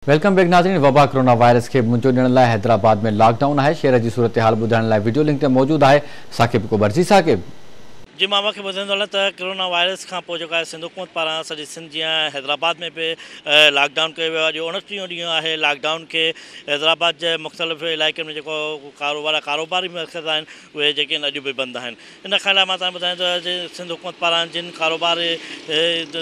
Welcome back ناظرين وبا corona virus کي منهن ڏيڻ لاء حيدرآباد ۾ لاڪ ڊائون آهي. شهر جي صورتحال ٻڌائڻ لاء وڊيو لنڪ تي موجود آهي ثاقب ڪوبر. جي ثاقب. جي مان اوهان کي ٻڌائيندو هلان ته ڪرونا وائرس کان پوء جيڪو آهي سنڌ حڪومت پاران سڄي سنڌ جيان حيدرآباد ۾ به لاڪ ڊائون ڪيو ويو آهي. اڄ 29 ڏينهن آهي لاڪ ڊائون کي. حيدرآباد جي مختلف علائقن ۾ جيڪو ڪاروبار ڪاروباري مرڪز آهن اهي جيڪي آهن اڄ به بند آهن. ان کان علاوه مان توهان کي ٻڌايان ته سنڌ حڪومت پاران جن ڪاروباري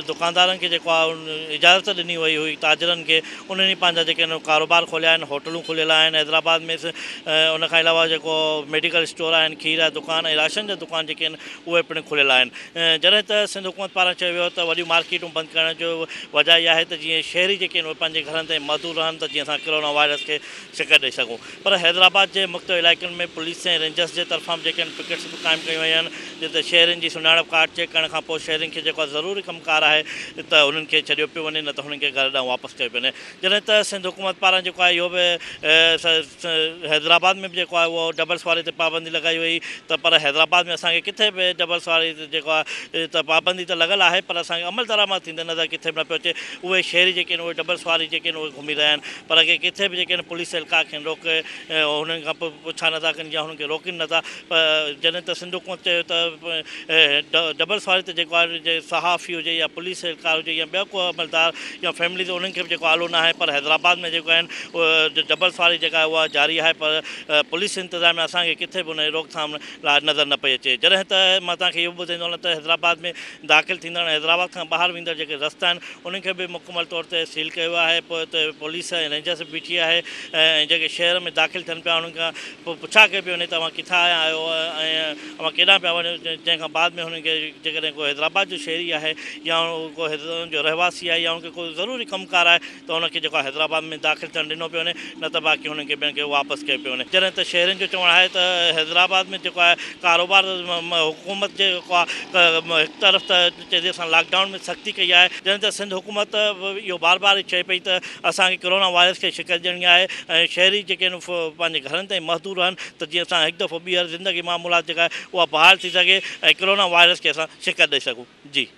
دڪاندارن کي جيڪو آهي اجازت ڏني وئي هئي تاجرن کي انهن ئي پنهنجا جيڪي آهن ڪاروبار کوليا آهن، هوٽلون کليل آهن حيدرآباد ۾. ان کان علاوه جيڪو ميڊيڪل اسٽور آهن، کير جا دڪان ۽ راشن جا دڪان جيڪي آهن اهي پڻ کليل آهن. جڏهن ته سنڌ حڪومت پاران چيو ويو ته وڏيون مارڪيٽون بند ڪرڻ جو وجهه اها آهي ته جيئن شهري جيڪي آهن اهي پنهنجي گهرن تائين محدود رهن ته جيئن اسان ڪرونا وائرس کي شڪست ڏئي سگهون. پر حيدرآباد جي مختلف علائقن ۾ پوليس ۽ رينجرز جي طرفان به جيڪي آهن پڪيٽس به قائم ڪيون ويون آهن جتي شهرين جي سڃاڻپ ڪارڊ چيڪ ڪرڻ کان پوء شهرين کي جيڪو ضروري ڪم ڪار آهي ته انهن کي ڇڏيو پيو وڃي نه ته هنن کي گهر ڏانهن واپس ڪيو پيو وڃي. جڏهن ته سنڌ حڪومت پاران جيڪو آهي اهو به حيدرآباد ۾ به جيڪو آهي اهو ڊبل سواري تي پابندي لڳائي وئي ته پر حيدرآباد ۾ اسان کي ڪٿي به ڊبل سواري تي جيڪو آهي ته پابندي ته لڳل آهي پر اسان کي عمل درآمد ٿيندي نظر ڪٿي به نه پيو اچي. اهي شهري جيڪي آهن اهي ڊبل سواري جيڪي آهن اهي گهمي رهيا آهن پر اڳي ڪٿي به جيڪي آهن پوليس اهلڪار کين روڪي هنن کان پڇا نٿا ڪن يا هنن کي روڪين نٿا. جڏهن ته سنڌ حڪومت چيو ته ڊبل سواري تي جيڪو آهي صحافي هجي يا پوليس اهلڪار هجي يا ٻيو ڪو عملدار يا فيملي ته انهن کي به جيڪو آلو نه آهي. پر حيدرآباد ۾ جيڪو آهن ڊبل سواري جيڪا آهي اها جاري آهي پر پوليس انتظاميا اسان کي ڪٿي به ان جي روڪٿام لاء نظر نه پئي اچي. جڏهن ته مان توهان کي اهو به ٻڌائيندو هلان ته حيدرآباد ۾ داخل ٿيندڙ ۽ حيدرآباد کان ٻاهر ويندڙ جيڪي رستا آهن انهن کي به مڪمل طور تي سيل ڪيو ويو آهي. پوء اتي پوليس ۽ رينجرز به بيٺي آهي ۽ جيڪي شهر ۾ داخل ٿين پيا انهن کان پڇا ڪئي پئي وڃي ته اوهان ڪٿان آيا آهيو ۽ اوهان ڪيڏانهن پيا وڃو. جنهن کان بعد ۾ هنن کي جيڪڏهن ڪو حيدرآباد جو شهري آهي يا ڪو جو رهواسي آهي يا ان کي ڪو ضروري ڪم ڪار آهي ته ان کي جيڪو آهي حيدرآباد ۾ داخل ٿيڻ ڏنو پيو وڃي نه ته باقي هنن کي ٻين کي واپس ڪيو پيو وڃي. جڏهن ته شهرين جو چوڻ آهي ته حيدرآباد ۾ جيڪو آهي ڪاروبار حڪومت جيڪو آهي هڪ طرف ته چئي ٿي اسان لاڪ ڊائون ۾ سختي ڪئي آهي جڏهن ته سنڌ حڪومت اهو بار بار چئي پئي ته اسان کي ڪرونا وائرس کي شڪست ڏيڻي آهي ۽ شهري جيڪي آهن پنهنجي گهرن تائين محدود رهن ته جيئن اسان هڪ دفعو ٻيهر زندگي معمولات جيڪا آهي اها بحال ٿي سگهي ۽ ڪرونا وائرس کي اسان شڪست ڏئي سگهون. جي.